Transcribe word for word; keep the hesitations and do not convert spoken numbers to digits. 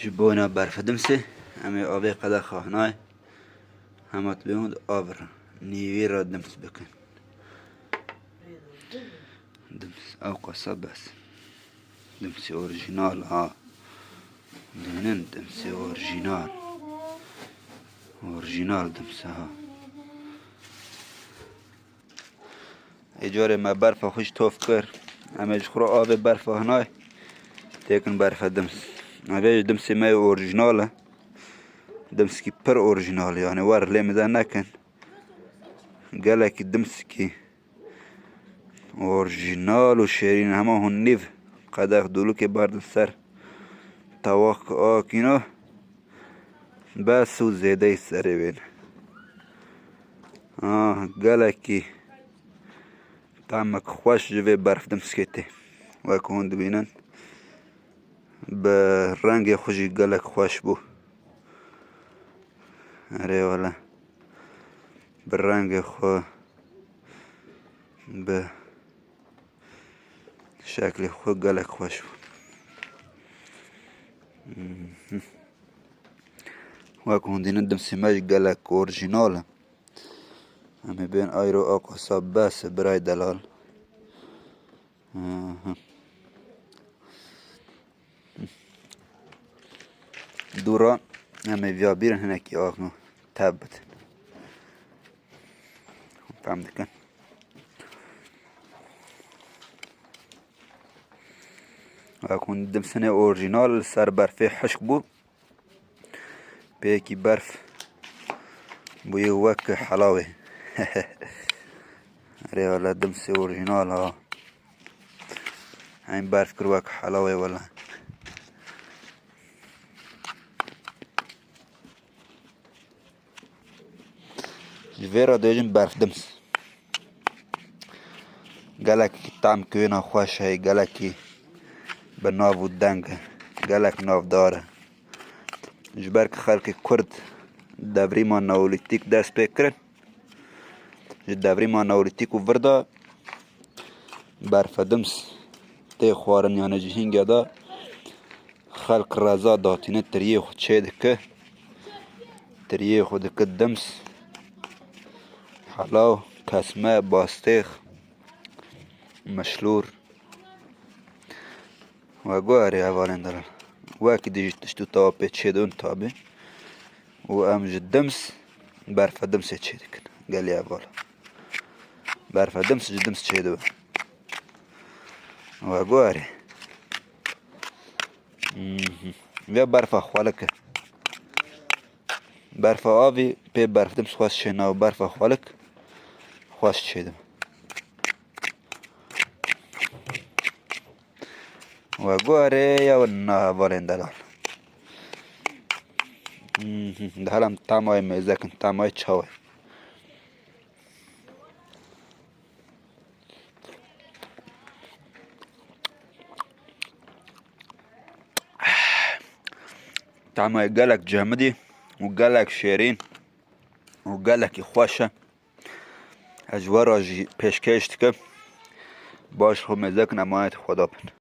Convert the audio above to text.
Ji bona berfê dimsê, em ê avê qedexa hinay, hema tu bê hûn avir nîvî re dims bikin. Dims, ew qasa bes. Dimsê orîjînal ha. Dînin dimsê orîjînal. Orîjînal dimsê ha. Ê carê me berfa xwe jî tof kir. Em ê ji xwe re avê berfa hinay têkin berfe dims. Evê ji dimsê me yê orîjînal e. Dimskî pir orîjînal e, yanî wer lê min de nekin. Gelekî dimskî orîjînal û şêrîn, hema hûn nîv qedex dûlûkê berdin ser tewaq akîna. Bes û zêdeyî serê wê ne. Ah, gelekî temek xweş ji vê berf dimskê tê. Wek hûn dibînin, bi rengê xwe jî gelek xweş bû. Erê wele. Bi rengê xwe, bi şeklê xwe gelek xweş bû. Mhm. Wek hûn dînin dimsê me jî gelek orîjînal e. Em ê bên ayro aqasa bes e, birayê delal. Mhm. Dû re em ê viya bîrin hinekî axno tev bidin. Fem dikin. Wek hûn dimsinê orîjînal li ser berfê hişk bû. Pêkî berf bûye wek helawê. Rê wele dimsê orîjînal ha. Eyn berf kir wek helawê wele. Ji vê re dibêjin berfdims. Gelekî tam kiwêna xweş heye, gelekî bi nav û deng e, gelek navdar e. Ji ber ku xelkê Kurd devrîma neolîtîk dest pê kirin, ji devrîma neolîtîk û vir de berfedims tê xwarin, yanî ji hîngê de xelk reza datîne, tiriyê xwe çê dike, tiriyê xwe dike dims, helaw, kesme, bastêx, mişlûr. We guherê hevalên delal. Wekî dijî tişt û tawa pê çêdibin tabî. Û em ji dims, berfe dimsê çêdikin. Gelî heval. Berfe dims ji dims çêdibe. We guherê. Mhm. Vê berfa xwelik e. Berfa avî pê berf dims xweş çênabe, berfa xwelik xweş çêdibe. We guherê ya wina hevalên delal. Mhm, di helam tamay mêzekin, tamay çawe. Tamay gelek cemidî û gelek şêrîn û gelekî xweş e. Ez ji we re jî pêşkêş dikim. Baş xwe mêzekin, emanetê Xweda bin.